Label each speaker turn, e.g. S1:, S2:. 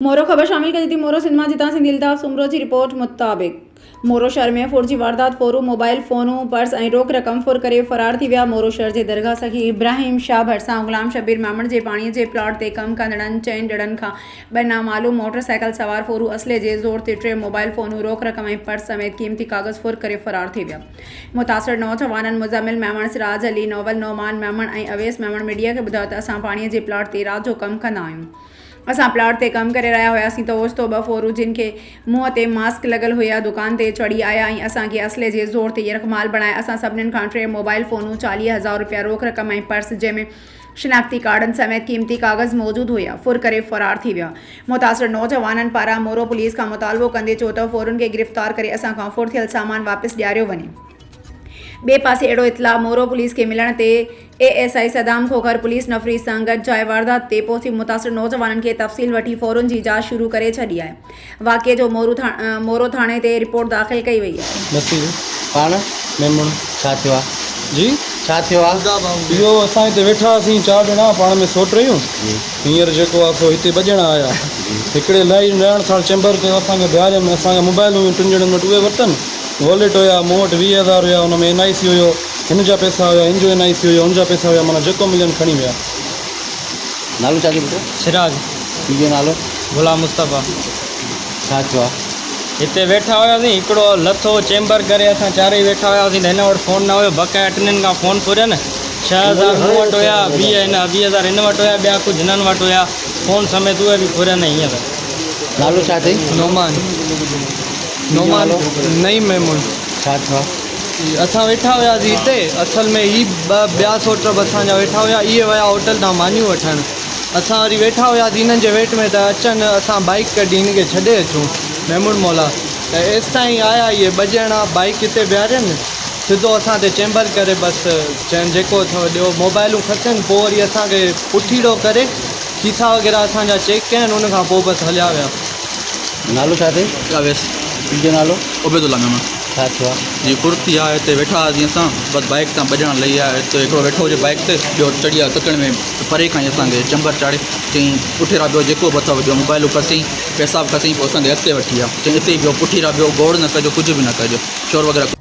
S1: مورو خبر شامل ڪجي ٿي مورو سنڌ مان جتان سنڌي الطاف سومرو جي رپورٽ مطابق مورو شهر ۾ ڦر جي واردات ڦورو موبائل فونون پرس ۽ روڪ رقم ڦر ڪري فرار ٿي ويا مورو شهر جي درگاهه سخي ابراهيم شاهه ڀرسان غلام شبير ميمڻ جي پاڻي جي پلاٽ تي ڪم ڪندڙن چئن ڄڻن کان ٻه نامعلوم موٽر سائيڪل سوار ڦورو اسلحي جي زور تي ٽي موبائل فونون روڪ رقم ۽ پرس سميت قيمتي ڪاغذ ڦر ڪري فرار ٿي ويا متاثر نوجوانن مزمل ميمڻ سراج علي نوول نعمان ميمڻ ۽ اويس ميمڻ ميڊيا کي ٻڌايو ته اسان پاڻي جي پلاٽ تي رات جو ڪم ڪندا آهيون اسان پلاٽ تي ڪم ڪري رهيا هياسين ته اوچتو ٻه ڦورو جن کي منهن تي ماسڪ لڳل هيا دڪان تي چڙهي آيا ۽ اسان کي اسلحي جي زور تي يرغمال بڻائي اسان سڀنين کان ٽي موبائل فونون، 40 هزار روپيا روڪ رقم ۽ پرس جنهن ۾ شناختي ڪارڊن سميت قيمتي ڪاغذ موجود هيا ڦر ڪري فرار ٿي ويا. متاثر نوجوانن پاران مورو پوليس کان مطالبو ڪندي چيو ته ڦورن کي گرفتار ڪري اسان کان ڦر ٿيل سامان واپس ڏياريو وڃي. ٻئي پاسي اهڙو اطلاع مورو پوليس کي ملڻ تي A S I Saddam Khokhar police نفري سان گڏ جاء واردات تي پهچي متاثر نوجوانن کي تفصيل وٺي ڦورن جي جاچ شروع ڪري ڇڏي آهي. واقعي جو مورو ٿاڻي تي رپورٽ داخل ڪئي وئي آهي.
S2: نصير
S3: پاڻ
S2: ميمڻ.
S3: ڇا ٿيو آ؟
S2: جي.
S3: ڇا ٿيو آ؟
S2: اهو اسان هتي ويٺا هئاسين چار ڄڻا پاڻ ۾ سوٽ رهيون هينئر جيڪو آ سو هتي ٻه ڄڻا آيا هڪڙي لائي نرائڻ ساڻ چيمبر ڪيو اسان کي بيهارين اسان جا موبائل هيون ٽن ڄڻن وٽ اهي ورتن واليٽ هيا مون وٽ 20 هزار هيا ان ۾ اين آء سي هيو هن جا پئسا هيا هن جو اين آء سي هيو ان جا پئسا هيا معنيٰ جيڪو ملين کڻي ويا.
S3: نالو ڇا اٿئي پٽ؟
S4: سراج.
S3: پيء جو نالو؟
S4: غلام مصطفيٰ.
S3: ڇا ٿيو آ؟
S4: هتي ويٺا هياسين هڪڙو لٿو چيمبر ڪري اسان چارئي ويٺا هياسين ته هن وٽ فون نه هيو بقايا ٽنهن کان فون ڦرين 6000 مون وٽ هيا 20 هن 20 هزار هن وٽ هيا ٻيا ڪجهه هنن وٽ هيا فون سميت اهي به ڦرين هينئر.
S3: نالو ڇا اٿئي؟
S5: نعمان. نعمان نعيم ميمڻ.
S3: ڇا ٿيو آ؟
S5: اسان ويٺا هياسين هتي اصل ۾ هي ٻه ٻيا سوٽ به اسان جا ويٺا هيا اهي ويا هوٽل تان مانيون وٺڻ اسان وري ويٺا هياسين انهن جي ويٽ ۾ ته اچن اسان بائيڪ ڪڍي هن کي ڇڏي اچون ميمڻ مولا ته ايستائين آيا اهي ٻه ڄڻا بائيڪ هتي بيهارين سڌو اسان تي چيمبر ڪري بس چين جيڪو اٿو ڏيو موبائلون کسين پوء وري اسان کي پٺيڙو ڪري کيسا وغيره اسان جا چيڪ ڪين ان کان پوء بس هليا ويا.
S3: نالو ڇا اٿئي؟
S6: اويس.
S3: پيء جو نالو؟
S6: عبيدالله ميمڻ.
S3: ڇا ٿيو آ؟
S6: جي ڦرتي آ هتي ويٺا هئاسين اسان بس بائيڪ تان ٻه ڄڻا لهي آيا هتي هڪڙو ويٺو هجي بائيڪ تي ٻيو چڙهي آيو تڪڙ ۾ پري کان ئي اسان کي چمبر چاڙهي چيائين پٺيرا ٻيو جيڪو به اٿو ڏيو موبائلون کسيائين پئسا به کسيائين پوء اسان کي اڳتي وٺي ويا چيائين اتي ئي بيهو پٺيرا بيهو گوڙ نه ڪجو ڪجهه به نه ڪجو شور وغيره.